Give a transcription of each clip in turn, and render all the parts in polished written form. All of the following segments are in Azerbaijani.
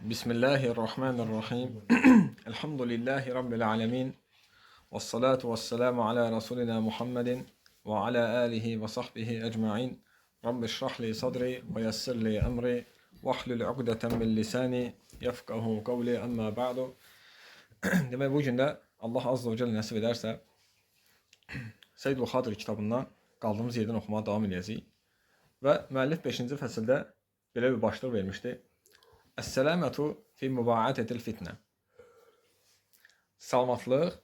Bismillahirrahmanirrahim. Elhamdülillahi Rabbil alemin. Və salatu və selamu ala Rasulina Muhammedin və ala alihi və sahbihi ecmain. Rabbi şrah li sadri və yessir li emri və ahlul uqdeten min lisani yefkahu qavli amma ba'du. Demək bu gün də Allah azza və cəlle nəsib edərsə Seydul Xatir kitabından qaldığımız yerdən oxumağa davam edəcəyik. Və müəllif 5-ci fəsildə belə bir başlıq vermişdi. Əs-sələmətu fi mübaadətil fitnə. Salamatlıq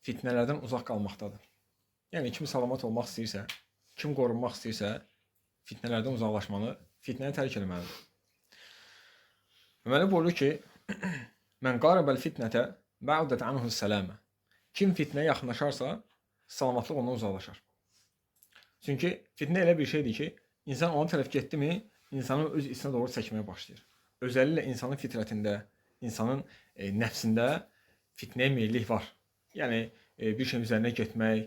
fitnələrdən uzaq qalmaqdadır. Yəni kim salamat olmaq istəyirsə, kim qorunmaq istəyirsə, fitnələrdən uzaqlaşmalı, fitnəni tərk etməlidir. Müəllif buyurur ki, Mən qarabəl fitnətə bə'udət anhu sələmə. Kim fitnəyə yaxınlaşarsa, salamatlıq ondan uzaqlaşar. Çünki fitnə elə bir şeydir ki, insan ona tərəf getdi mi, insanı öz içinə doğru çəkməyə başlayır. Özəlliklə insanın fitrətində, insanın nəfsində fitnəyə meyillik var. Yəni bir şeyin üzərinə getmək,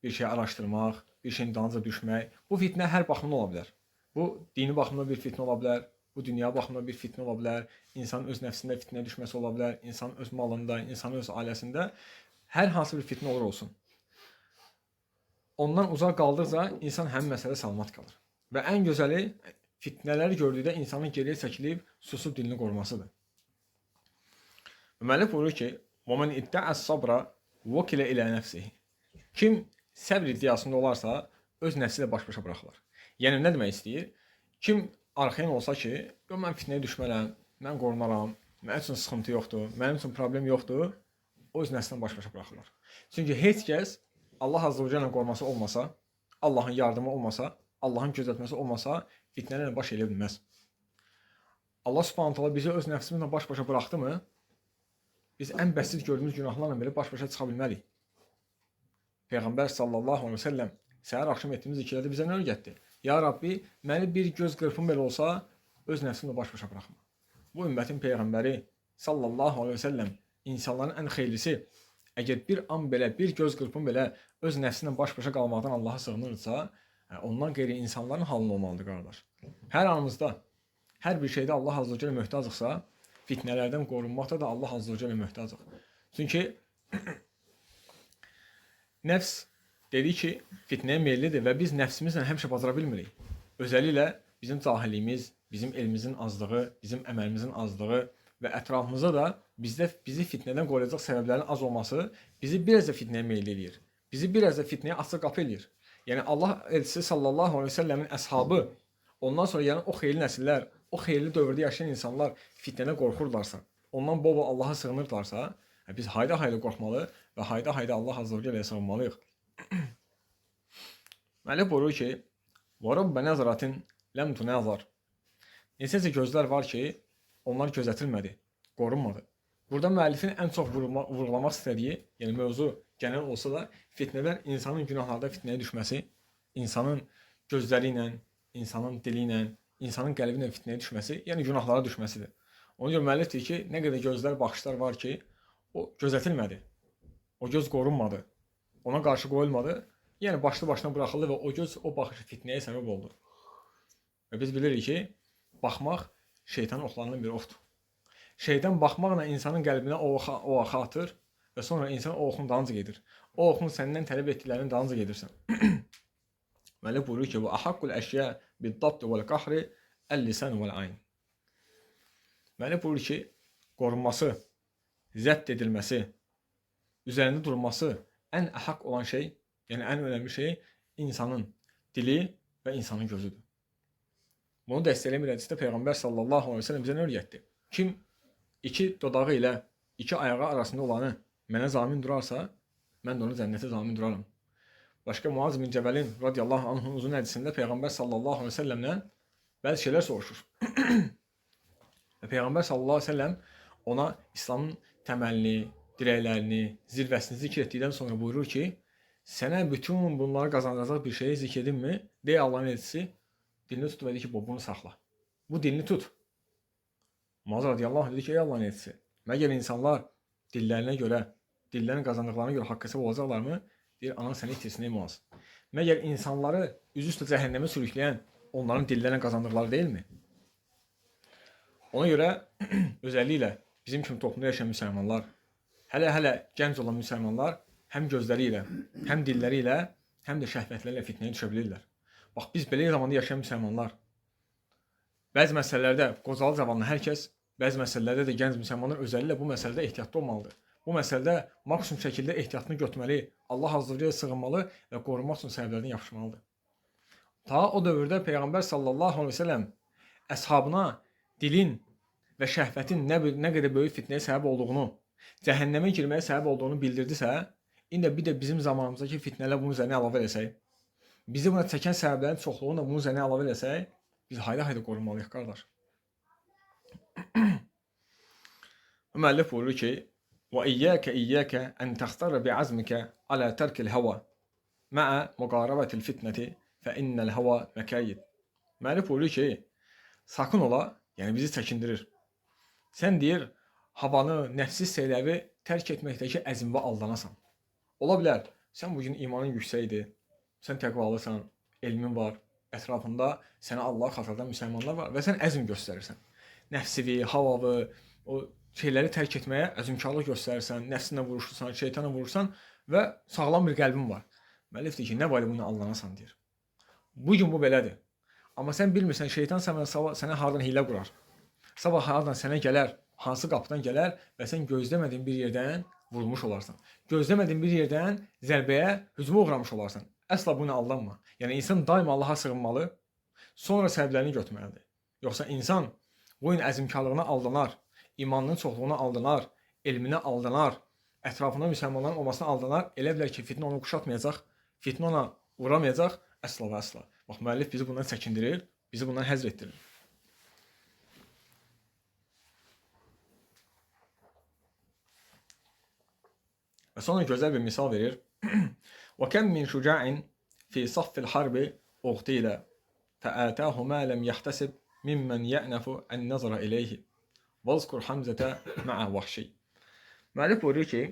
bir şeyi araşdırmaq, bir şeyin dalınca düşmək. Bu fitnə hər baxımdan ola bilər. Bu dini baxımdan bir fitnə ola bilər, bu dünya baxımdan bir fitnə ola bilər, insanın öz nəfsində fitnəyə düşməsi ola bilər, insanın öz malında, insanın öz ailəsində hər hansı bir fitnə olur olsun. Ondan uzaq qaldıqca insan həmin məsələdə salamat qalır. Və ən gözəli fitnələri gördükdə insanın geriyə çəkilib susub dilini qorumasıdır. Müəllif buyurur ki: "Və men idda'a sabra vukila ila nefsihi." Kim səbr iddiasında olarsa, öz nəfsi ilə baş-başa buraxılar. Yəni nə demək istəyir? Kim arxayın olsa ki, yox mən fitnəyə düşmərəm, mən qorunaram, mənim üçün sıxıntı yoxdur, mənim üçün problem yoxdur, o öz nəfsindən baş-başa buraxılar. Çünki heç kəs Allah azza və cəllənin qoruması olmasa, Allahın yardımı olmasa, Allahın gözətməsi olmasa fitnələrlə baş eləyə bilməz. Allah Subhanahu taala bizi öz nəfsimizlə baş-başa buraxdı mı, biz ən bəsit gördüyümüz günahlarla belə baş-başa çıxa bilmərik. Peyğəmbər sallallahu əleyhi və səlləm səhər axşam etdiyimiz zikirlərdə bizə nə öyrətdi? Ya Rabbi, məni bir göz qırpım belə olsa öz nəfsimlə baş-başa buraxma. Bu ümmətin peyğəmbəri sallallahu əleyhi və səlləm insanların ən xeyirlisi əgər bir an belə, bir göz qırpım belə öz nəfsinlə baş-başa qalmaqdan Allaha sığınırsa, ondan qeyri insanların halını olmalıdır qardaş. Hər anımızda, hər bir şeydə Allah azza və cəllə möhtacıqsa, fitnələrdən qorunmaqda da Allah azza və cəllə möhtacıq. Çünki nəfs dedi ki, fitnəyə meyillidir və biz nəfsimizlə həmişə bacara bilmirik. Özəlliklə bizim cahilliyimiz, bizim elmimizin azlığı, bizim əməlimizin azlığı və ətrafımızda da bizdə bizi fitnədən qoruyacaq səbəblərin az olması bizi biraz da fitnəyə meyilli eləyir. Bizi biraz da fitnəyə açıq qapı eləyir. Yəni Allah elçisi sallallahu əleyhi və səlləmin əshabı, ondan sonra gələn o xeyirli nəsillər, o xeyirli dövrdə yaşayan insanlar fitnədən qorxurlarsa, ondan bol-bol Allaha sığınırlarsa, biz hayda-hayda qorxmalı və hayda-hayda Allah azza və cəlləyə sığınmalıyıq. Müəllif buyurur ki: "Və rubbə nəzratin ləm tunazar." Neçə gözlər var ki, onlar gözətilmədi, qorunmadı. Burada müəllifin ən çox vurğulamaq istədiyi, yəni mövzu genel olsa da fitnələr insanın günahlarda fitnəyə düşməsi, insanın gözləri ilə, insanın dili ilə, insanın qəlbi ilə fitnəyə düşməsi, yəni günahlara düşməsidir. Ona görə müəllif deyir ki, nə qədər gözlər, baxışlar var ki, o gözətilmədi. O göz qorunmadı. Ona qarşı qoyulmadı. Yəni başlı başına buraxıldı və o göz, o baxış fitnəyə səbəb oldu. Və biz bilirik ki, baxmaq şeytanın oxlarından bir oxdur. Şeytan baxmaqla insanın qəlbinə o oxu atır və sonra insan o oxun dalınca gedir. O oxun səndən tələb etdiklərinin dalınca gedirsən. Müəllif buyurur ki, "Və ahaqqul əşya bid-dabt vəl-qahri əl-lisan vəl-ayn." Müəllif buyurur ki, qorunması, zəbt edilməsi, üzərində durması ən əhaq olan şey, yəni ən önəmli şey insanın dili və insanın gözüdür. Bunu dəstəkləyən bir hədisdə Peyğəmbər sallallahu əleyhi və səlləm bizə nə öyrətdi? Kim iki dodağı ilə iki ayağı arasında olanı mənə zamin durarsa, mən də onu cənnətə zamin duraram. Başqa Muaz bin Cəbəlin radiyallahu anh'ın uzun hədisində Peyğəmbər sallallahu əleyhi və səlləmdən bəzi şeylər soruşur. Və Peyğəmbər sallallahu əleyhi və səlləm ona İslamın təməlini, dirəklərini, zirvəsini zikr etdikdən sonra buyurur ki, sənə bütün bunları qazandıracaq bir şeyi zikr edinmi? Deyə Allahın elçisi dilini tutdu və dedi ki, bunu saxla. Bu dilini tut. Muaz radiyallahu anh dedi ki, ey Allahın elçisi, məgər insanlar dillərinə görə, dillərin qazandıqlarına görə haqq hesab olacaqlarmı? Deyir, anan səni itirsin ey Muaz. Məgər insanları üzü üstə cəhənnəmə sürükləyən onların dillərinə qazandıqları deyilmi? Ona görə özəlliklə bizim kimi toplumda yaşayan müsəlmanlar, hələ-hələ gənc olan müsəlmanlar həm gözləri ilə, həm dilləri ilə, həm də şəhvətləri ilə fitnəyə düşə bilirlər. Bax, biz belə zamanda yaşayan müsəlmanlar, bəzi məsələlərdə qocalı cavanlı hər kəs, bəzi məsələlərdə də gənc müsəlmanlar özəlliklə bu məsələdə ehtiyatlı olmalıdır. Bu məsələdə maksimum şəkildə ehtiyatını götürməli, Allah azza və cəllə sığınmalı və qorunmaq üçün səbəblərdən yapışmalıdır. Ta o dövrdə Peyğəmbər sallallahu əleyhi və səlləm əshabına dilin və şəhvətin nə qədər böyük fitnəyə səbəb olduğunu, cəhənnəmə girməyə səbəb olduğunu bildirdisə, indi bir də bizim zamanımızdakı fitnələr bunun üzərinə əlavə eləsək, bizi buna çəkən səbəblərin çoxluğunu da bunun üzərinə əlavə eləsək, biz hayda-hayda qorunmalıyıq, qardaş. Müəllif buyurur ki, وَإِيَّاكَ إِيَّاكَ أَنْ تَخْتَرَ بِعَزْمِكَ عَلَى تَرْكِ الْهَوَى مَعَ مُقَارَبَةِ الْفِتْنَةِ فَإِنَّ الْهَوَى مَكَيِّدٌ. Müəllif buyurur ki, sakın ola, yəni bizi çəkindirir. Sən deyir, havanı, nəfsi seyləvi tərk etməkdəki əzmvə aldanasan. Ola bilər, sən bugün imanın yüksəkdir, sən təqvalısan, elmin var, ətrafında sənə Allah xatırladan müsəlmanlar var və sən əzm göstərirsən. Nəfsivi, havavı, o şeyləri tərk etməyə əzmkarlıq göstərirsən, nəfsinlə vuruşursan, şeytanla vurursan və sağlam bir qəlbin var. Müəllif deyir ki, nə var bunu aldanasan deyir. Bugün bu belədir. Amma sən bilmirsən, şeytan sənə hardan hiylə qurar. Sabah hardan sənə gələr, hansı qapıdan gələr və sən gözləmədiyin bir yerdən vurulmuş olarsan. Gözləmədiyin bir yerdən zərbəyə, hücuma uğramış olarsan. Əsla buna aldanma. Yəni insan daima Allaha sığınmalı, sonra səbəblərini götürməlidir. Yoxsa insan bu gün əzmkarlığına aldanar, imanının çoxluğuna aldanar, elminə aldanar, ətrafında müsəlmanların olmasına aldanar, elə bilər ki, fitnə onu quşatmayacaq, fitnə ona uğramayacaq, əsla və əsla. Bax, müəllif bizi bundan çəkindirir, bizi bundan həzr etdirir. Və sonra gözəl bir misal verir. وَكَمْ مِنْ شُجَاعٍ فِي صَفِّ الْحَرْبِ اُغْتِيلَ فَآتَاهُ مَا لَمْ يَحْتَسِبْ مِمَّنْ يَأْنَفُ النَّظَرَ إِلَيْهِ وَاذْكُرْ حَمْزَةَ مَعَ وَحْشِيٍّ. Müəllif buyurur ki,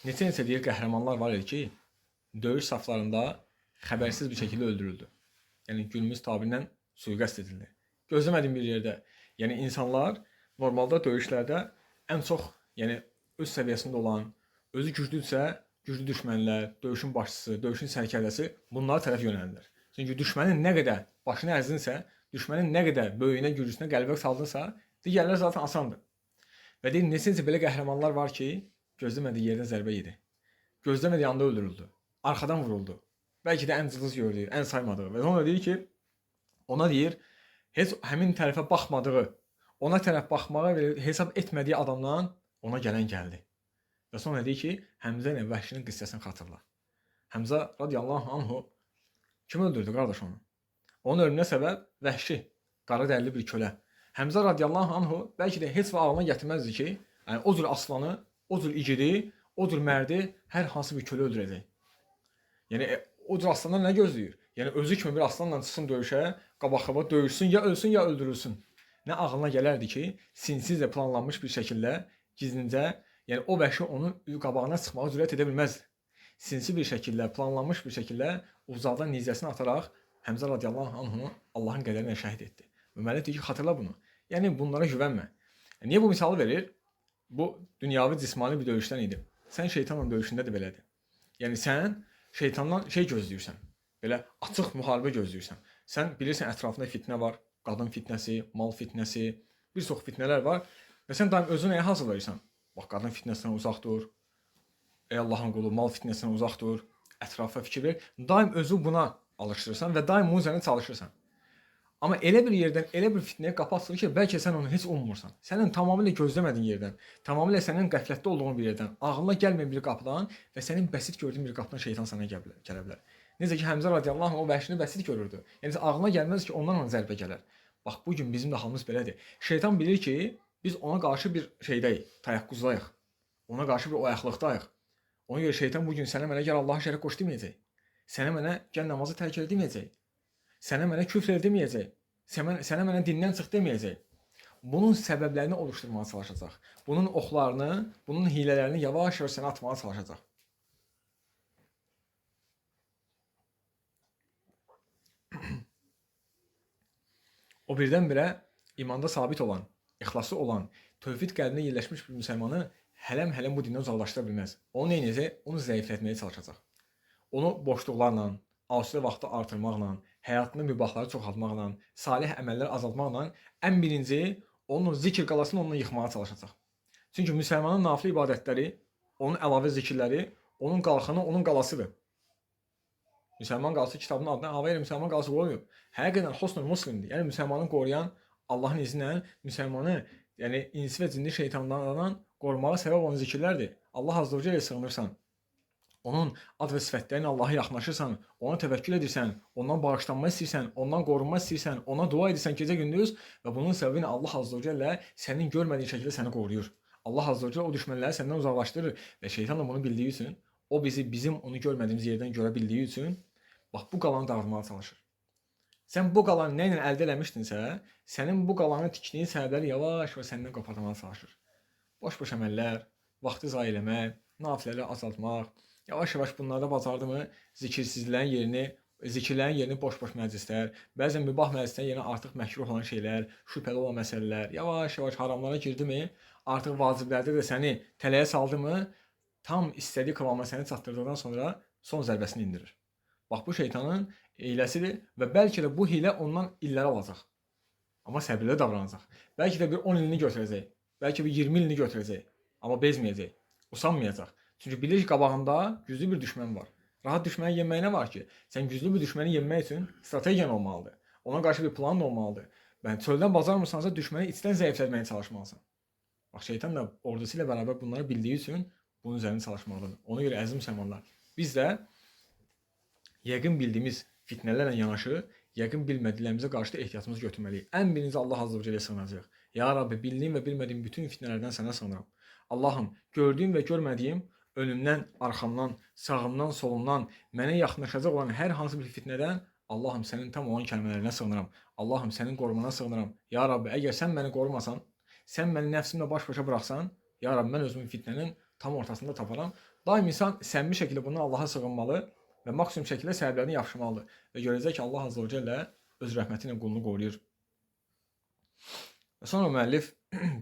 neçə-neçə deyir qəhrəmanlar var idi ki, döyüş saflarında xəbərsiz bir şəkildə öldürüldü. Yəni günümüz tabirlə sui-qəsd edildi. Gözləmədiyim bir yerdə. Yəni insanlar normalda döyüşlərdə ən çox, yəni öz səviyyəsində olan, özü güclüdürsə, güclü düşmənlər, döyüşün başçısı, döyüşün sərkərdəsi bunlara tərəf yönəlirlər. Çünki düşmənin nə qədər başını əzdinsə, düşmənin nə qədər böyüyünə, güclüsünə qəlbə saldınsa, digərlər zaten asandır. Və deyir, neçə-neçə belə qəhrəmanlar var ki, gözləmədiyi yerdən zərbə yedi. Gözləmədiyi anda öldürüldü. Arxadan vuruldu. Bəlkə də ən cılız gördüyü, ən saymadığı. Və sonra deyir ki, ona deyir, heç həmin tərəfə baxmadığı, ona tərəf baxmağa belə hesab etmədiyi adamdan ona gələn gəldi. Və sonra deyir ki, Həmzə ilə Vəhşinin qissəsini xatırla. Həmzə radiyallahu anhu kim öldürdü qardaş onu? Onun ölümünə səbəb Vəhşi, qara dərili bir kölə. Həmzə radiyallahu anhu bəlkə də heç vaxt ağlına gətirməzdi ki, yəni o cür aslanı, o cür igidi, o cür mərdi hər hansı bir kölə öldürəcək. Yəni o cür aslandan nə gözləyir? Yəni özü kimi bir aslanla çıxsın döyüşə, qabaq-qabağa döyüşsün, ya ölsün, ya öldürülsün. Nə ağlına gələrdi ki, sinsizcə planlanmış bir şəkildə, gizlincə, yəni o vəhşi onun qabağına çıxmağa cürət edə bilməzdi. Sinsi bir şəkildə, planlanmış bir şəkildə uzaqdan nizəsini ataraq Həmzə radiyallahu anhunu Allahın qədərinə şəhid etdi. Və müəllif deyir ki, xatırla bunu. Yəni bunlara güvənmə. Niyə bu misalı verir? Bu dünyavi cismani bir döyüşdən idi. Sən şeytanla döyüşündə də belədir. Yəni sən şeytandan şey gözləyirsən. Belə açıq müharibə gözləyirsən. Sən bilirsən ətrafında fitnə var, qadın fitnəsi, mal fitnəsi, bir çox fitnələr var və sən daim özünü nəyə hazırlayırsan? Bax, qadın fitnəsindən uzaq dur. Ey Allahın qulu, mal fitnəsindən uzaq dur. Ətrafa fikir ver. Daim özü buna alışdırırsan və daim bunun üzərində çalışırsan. Amma elə bir yerdən, elə bir fitnəyə qapı açılır ki, bəlkə sən onu heç ummursan. Sənin tamamilə gözləmədiyin yerdən, tamamilə sənin qəflətdə olduğun bir yerdən, ağlına gəlməyən bir qapıdan və sənin bəsit gördüyün bir qapıdan şeytan sənə gələ bilər. Necə ki, Həmzə radiyallahu anh o vəhşini bəsit görürdü. Yəni ağlına gəlməz ki, ondan ona zərbə gələr. Bax, bu gün bizim də halımız belədir. Şeytan bilir ki, biz ona qarşı bir şeydəyik, tayaqquzdayıq. Ona qarşı bir oyaqlıqdayıq. Ona görə şeytan bu gün sənə mənə gəl Allaha şərik qoş deməyəcək. Sənə mənə gəl namazı tərk elə deməyəcək. Sənə mənə küfr elə deməyəcək. Sənə mənə dindən çıx deməyəcək. Bunun səbəblərini oluşturmağa çalışacaq. Bunun oxlarını, bunun hilələrini yavaş-yavaş sənə atmağa çalışacaq. O birdən-birə imanda sabit olan, ixlası olan, tövhid qəlbinə yerləşmiş bir müsəlmanı hələm-hələm bu dindən uzaqlaşdıra bilməz. Onu nə edəcək? Onu zəiflətməyə çalışacaq. Onu boşluqlarla, asudə vaxtı artırmaqla, həyatında mübahları çoxaltmaqla, salih əməlləri azaltmaqla ən birinci onun zikr qalasını onunla yıxmağa çalışacaq. Çünki müsəlmanın nafilə ibadətləri, onun əlavə zikirləri, onun qalxanı, onun qalasıdır. Müsəlman qalası kitabının adına hava yerə müsəlman qalası qoymayıb. Həqiqətən husnul muslimdir. Yəni müsəlmanı qoruyan Allahın izni ilə müsəlmanı, yəni insi və cinni şeytanlardan qorumağa səbəb olan zikirlərdir. Allah azza və cəllə sığınırsan, onun ad və sifətlərinə Allaha yaxınlaşırsan, ona təvəkkül edirsən, ondan bağışlanma istəyirsən, ondan qorunma istəyirsən, ona dua edirsən gecə-gündüz və bunun səbəbi ilə Allah azza və cəllə sənin görmədiyin şəkildə səni qoruyur. Allah azza və cəllə o düşmənləri səndən uzaqlaşdırır və şeytan da bunu bildiyi üçün, o bizi bizim onu görmədiyimiz yerdən görə bildiyi üçün bax bu qalanı dağıtmağa çalışır. Sən bu qalanı nə ilə əldə eləmişdinsə, sənin bu qalanı tikdiyin səbəbləri yavaş-yavaş səndən qoparmağa çalışır. Boş-boş əməllər, vaxtı zayi eləmək, nafilələri azaltmaq, yavaş-yavaş bunlarda bacardı mı zikirsizlərin yerini, zikirlərin yerini boş-boş məclislər, bəzən mübah məclislərin yerinə artıq məkruh olan şeylər, şübhəli olan məsələlər, yavaş-yavaş haramlara girdi mi, artıq vaciblərdə də səni tələyə saldı mı, tam istədiyi kıvama səni çatdırdıqdan sonra son zərbəsini indirir. Bax bu şeytanın hiləsidir və bəlkə də bu hilə ondan illəri alacaq. Amma səbirli davranacaq. Bəlkə də bir 10 ilini götürəcək, bəlkə bir 20 ilini götürəcək, amma bezməyəcək, usanmayacaq. Çünki bilir ki, qabağında güclü bir düşmən var. Rahat düşməni yenmək nə var ki? Sən güclü bir düşməni yenmək üçün strategiyan olmalıdır. Ona qarşı bir planın olmalıdır. Yəni çöldən bacarmırsansa düşməni içdən zəiflətməyə çalışmalısan. Bax şeytan da ordusu ilə bərabər bunları bildiyi üçün bunun üzərində çalışmalıdır. Ona görə əziz müsəlmanlar, biz də yəqin bildiyimiz fitnələrlə yanaşı, yəqin bilmədiklərimizə qarşı da ehtiyatımızı götürməliyik. Ən birinci Allah azza və cəlləyə sığınacağıq. Ya Rabbi, bildiyim və bilmədiyim bütün fitnələrdən sənə sığınıram. Allahım, gördüyüm və görmədiyim, önümdən, arxamdan, sağımdan, solumdan, mənə yaxınlaşacaq olan hər hansı bir fitnədən Allahım sənin tam olan kəlmələrinə sığınıram. Allahım sənin qorumana sığınıram. Ya Rabbi, əgər sən məni qorumasan, sən məni nəfsimlə baş-başa buraxsan, ya Rabbi, mən özümü fitnənin tam ortasında taparam. Daim insan səmimi şəkildə bundan Allaha sığınmalı və maksimum şəkildə səbəblərini yapışmalıdır. Və görəcək ki, Allah azza və cəllə öz rəhməti ilə qulunu qoruyur. Və sonra müəllif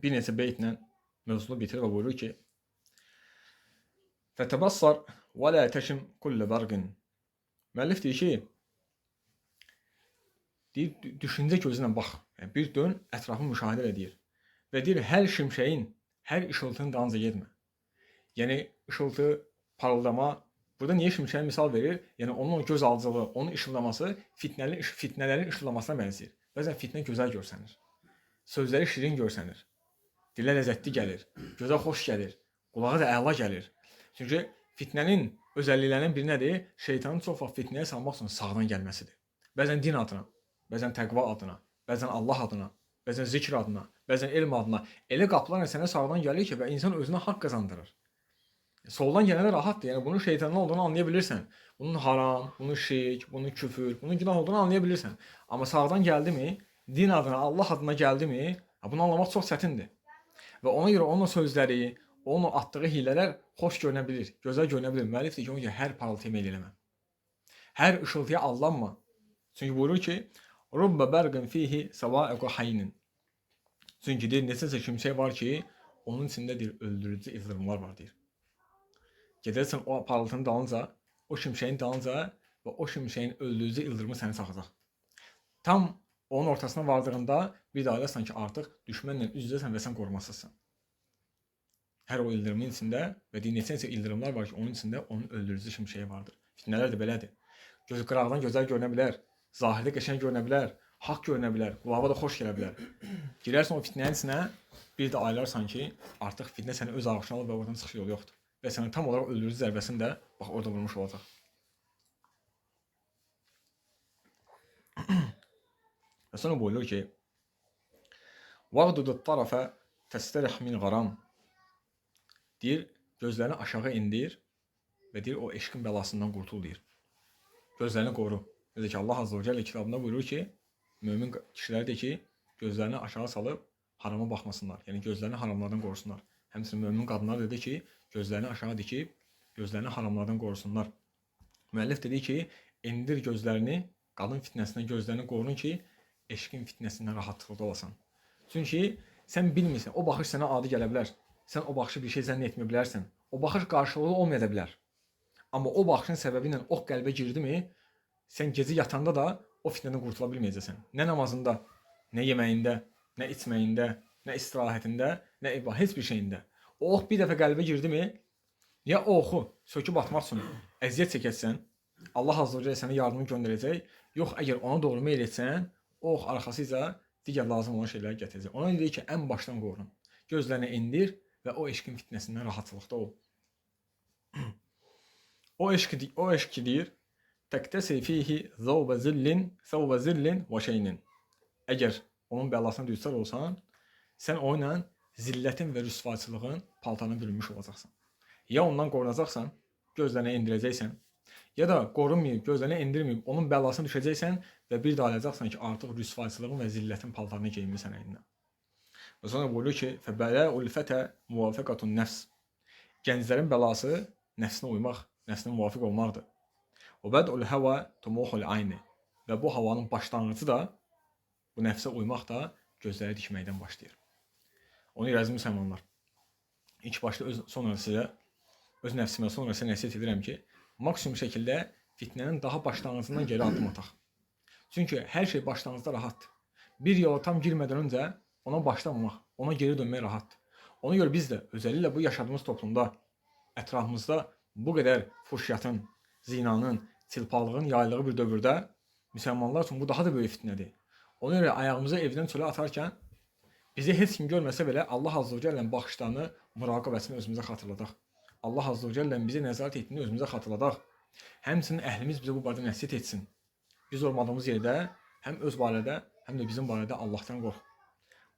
bir neçə beytlə mövzunu bitirir və buyurur ki: Fətəbassar və la təşim kullə bərqin. Müəllif deyir ki, deyir, düşüncə gözü ilə bax. Yəni, bir dön, ətrafı müşahidə elə deyir. Və deyir, hər şimşəyin, hər işıltının dalınca getmə. Yəni, işıltı, parıldama, burada niyə şimşəyə misal verir? Yəni, onun o göz alıcılığı, onun işıldaması fitnələrin işıldamasına bənzəyir. Bəzən fitnə gözəl görsənir. Sözləri şirin görsənir. Dilə ləzzətli gəlir, gözə xoş gəlir, qulağa da əla gəlir. Çünki fitnənin özəlliklərindən biri nədir? Şeytanın çox vaxt fitnəyə salmaq üçün sağdan gəlməsidir. Bəzən din adına, bəzən təqva adına, bəzən Allah adına, bəzən zikr adına, bəzən elm adına. Elə qapılarla sənə sağdan gəlir ki, və insan özünə haqq qazandırır. Soldan gələnə rahatdır. Yəni bunun şeytandan olduğunu anlaya bilirsən. Bunun haram, bunun şirk, bunun küfür, bunun günah olduğunu anlaya bilirsən. Amma sağdan gəldi mi, din adına, Allah adına gəldi mi, bunu anlamaq çox çətindir. Və ona görə onun sözləri, onun atdığı hilələr xoş görünə bilir, gözəl görünə bilir. Müəllif deyir ki, ona görə hər parıltıya meyl eləmə. Hər ışıltıya aldanma. Çünki buyurur ki, Rubbə bərqin fihi səvaiqu haynin. Çünki deyir, neçəsə şimşək var ki, onun içində deyir, öldürücü ildırımlar var deyir. Gedərsən o parıltının dalınca, o şimşəyin dalınca və o şimşəyin öldürücü ildırımı səni çaxacaq. Tam onun ortasına vardığında bir daha eləsən ki, artıq düşmənlə üz-üzəsən və sən qorumasızsan. Hər o ildırımın içində və deyir, neçə-neçə ildırımlar var ki, onun içində onun öldürücü şimşəyi vardır. Fitnələr də belədir. Göz qıraqdan gözəl görünə bilər, zahirdə qəşəng görünə bilər, haqq görünə bilər, qulağa da xoş gələ bilər. Girərsən o fitnənin içinə, bir də ayılarsan ki, artıq fitnə səni öz ağuşuna alıb və oradan çıxış yolu yoxdur. Və sənə tam olaraq öldürücü zərbəsini də bax orada vurmuş olacaq. Və sonra buyurur ki: "Vağdud tarafə təstərih min qaram." Deyir, gözlərini aşağı indir və deyir, o eşqin bəlasından qurtul deyir. Gözlərini qoru. Necə ki, Allah Azza və Cəllə kitabında buyurur ki, mömin kişilər deyir ki, gözlərini aşağı salıb harama baxmasınlar. Yəni gözlərini haramlardan qorusunlar. Həmçinin mömin qadınlar dedi ki, gözlərini aşağı dikib gözlərini haramlardan qorusunlar. Müəllif dedi ki, indir gözlərini, qadın fitnəsindən gözlərini qorun ki, eşqin fitnəsindən rahatlıqda olasan. Çünki Sən bilmirsən, o baxış sənə adi gələ bilər. Sən o baxışı bir şey zənn etməyə bilərsən. O baxış qarşılıqlı olmaya da bilər. Amma o baxışın səbəbi ilə ox qəlbə girdimi, sən gecə yatanda da o fitnədən qurtula bilməyəcəksən. Nə namazında, nə yeməyində, nə içməyində, nə istirahətində, nə ibadət, heç bir şeyində. O ox bir dəfə qəlbə girdimi, ya o oxu söküb atmaq üçün əziyyət çəkəsən, Allah azza və cəllə sənə yardımı göndərəcək, yox əgər ona doğru meyl etsən, o ox arxasıca digər lazım olan şeyləri gətirəcək. Ona deyir ki, ən başdan qorun. Gözlərini endir və o eşqin fitnəsindən rahatçılıqda ol. O eşq ki deyir, təktəsi fihi zəvbə zillin, səvbə zillin və şeynin. Əgər onun bəlasına düçar olsan, sən o ilə zillətin və rüsvaçılığın paltarına bürünmüş olacaqsan. Ya ondan qorunacaqsan, gözlərini endirəcəksən, ya da qorunmayıb, gözlərini endirməyib, onun bəlasına düşəcəksən və bir də alacaqsan ki, artıq rüsvaçılığın və zillətin paltarını geyinmisən əyninə. Və sonra buyurur ki, fəbələul fətə muvafəqatun nəfs. Gənclərin bəlası nəfsinə uymaq, nəfsinə müvafiq olmaqdır. Və bəd'ul həva tumuhul ayni. Və bu havanın başlanğıcı da, bu nəfsə uymaq da gözləri dikməkdən başlayır. Onu görə əziz müsəlmanlar, ilk başda sonra sizə, öz nəfsimə sonra sizə nəsihət edirəm ki, maksimum şəkildə fitnənin daha başlanğıcından geri addım ataq. Çünki hər şey başlanğıcda rahatdır. Bir yola tam girmədən öncə ona başlamamaq, ona geri dönmək rahatdır. Ona görə biz də özəlliklə bu yaşadığımız toplumda, ətrafımızda bu qədər fuhşiyyatın, zinanın, çılpaqlığın yayıldığı bir dövrdə müsəlmanlar üçün bu daha da böyük fitnədir. Ona görə ayağımızı evdən çölə atarkən bizi heç kim görməsə belə Allah azza və cəllənin baxışlarını, muraqabəsini özümüzə xatırladaq. Allah azza və cəllənin bizə nəzarət etdiyini özümüzə xatırladaq. Həmçinin əhlimiz bizə bu barədə nəsihət etsin. Biz olmadığımız yerdə həm öz barədə, həm də bizim barədə Allahdan qorx.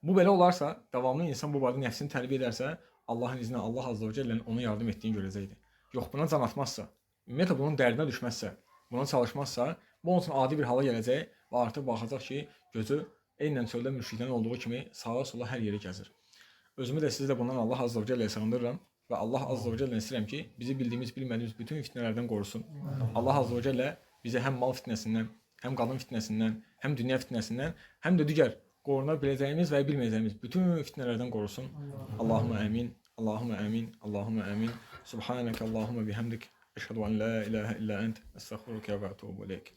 Bu belə olarsa, davamlı insan bu barədə nəfsini tərbiyə edərsə, Allahın izni ilə Allah azza və cəllənin ona yardım etdiyini görəcəkdir. Yox, buna can atmazsa, ümumiyyətlə bunun dərdinə düşməzsə, buna çalışmazsa, bu onun üçün adi bir hala gələcək və artıq baxacaq ki, gözü eynən çöldə müşriklərin olduğu kimi sağa sola hər yeri gəzir. Özümü də sizi də bundan Allah azza və cəlləyə sığındırıram və Allah azza və cəllədən istəyirəm ki, bizi bildiyimiz, bilmədiyimiz bütün fitnələrdən qorusun. Allah azza və cəllə bizi həm mal fitnəsindən, həm qadın fitnəsindən, həm dünya fitnəsindən, həm də digər qoruna biləcəyimiz və bilməyəcəyimiz bütün fitnələrdən qorusun. Allahumma əmin, Allahumma əmin, Allahumma əmin. Subhanəkə Allahumma bihamdik. Əşhədu en la ilahe illa ent. Əstəğfiruke və ətubu ileyk.